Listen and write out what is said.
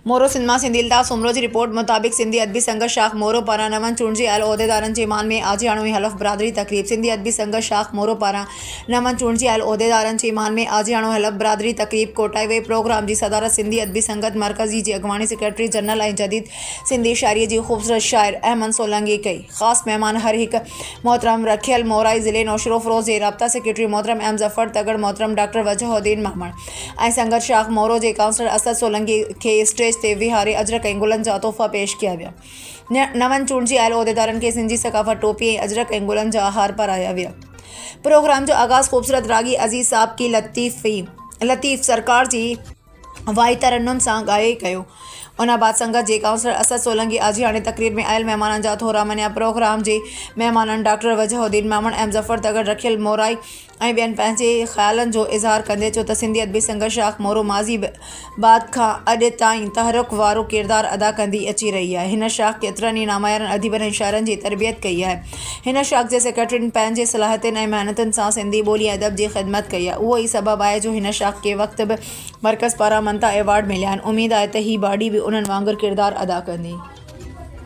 مورو سنڌ مان سنڌي الطاف سومرو جي رپورٽ مطابق سنڌي ادبي سنگت شاخ مورو پاران نون چونڊجي آيل عهديدارن جي مان ۾ آجياڻو ۽ حلف برادري تقريب سنڌي ادبي سنگت شاخ مورو پاران نون چونڊجي آيل عهديدارن جي مان ۾ آجياڻو ۽ حلف برادري تقريب ڪوٺائي وئي پروگرام جي صدارت سنڌي ادبي سنگت مرڪزي جي اڳواڻي سيڪريٽري جنرل ۽ جديد سنڌي شاعري جي خوبصورت شاعر احمد سولنگي ڪئي. خاص مهمان هر هڪ محترم رکيل مورائي ضلعي نوشھروفروز جي رابطا سيڪريٽري محترم ايم ظفر تڳڙ، محترم ڊاڪٽر وجهه الدين ميمڻ ۽ سنگت شاخ مورو جي ڪائونسلر اسد سولنگي کي اسٽيج تي ويهاري اجرڪ ۽ گلن جا تحفا پيش ڪيا ويا. نون چونڊجي آيل عهديدارن کي سنڌي ثقافت ٽوپي ۽ اجرڪ ۽ گلن جا هار پارايا ويا. پروگرام جو آغاز خوبصورت راڳي عزيز صاحب ڪي لطيفي لطيف سرڪار جي وائي ترنم سان ڳائي ڪيو. ان بعد سنگت جي ڪائونسلر اسد سولنگي آجياڻي تقرير ۾ آيل مهمانن جا ٿورا مڃيا. پروگرام جي مهمانن ڊاڪٽر وجهه الدين ميمڻ، ايم ظفر تڳڙ، رکيل مورائي ۽ ٻين پنهنجي خيالن جو اظهار ڪندي چيو ته سنڌي ادبي سنگت شاخ مورو ماضي بعد کان اڄ تائين تحرڪ وارو ڪردار ادا ڪندي اچي رهي آهي. هن شاخ ڪيترن ئي ناميارن اديبن ۽ شاعرن جي تربيت ڪئي آهي. هن شاخ جي سيڪريٽرين پنهنجي صلاحيتن ۽ محنتن سان سنڌي ٻولي ۽ ادب جي خدمت ڪئي آهي. اهو ئي سبب آهي جو هن شاخ کي وقت به مرڪز پاران مڃتا ايوارڊ مليا آهن، اميد آهي ته هي باڊي به انهن وانگر ڪردار ادا ڪندي.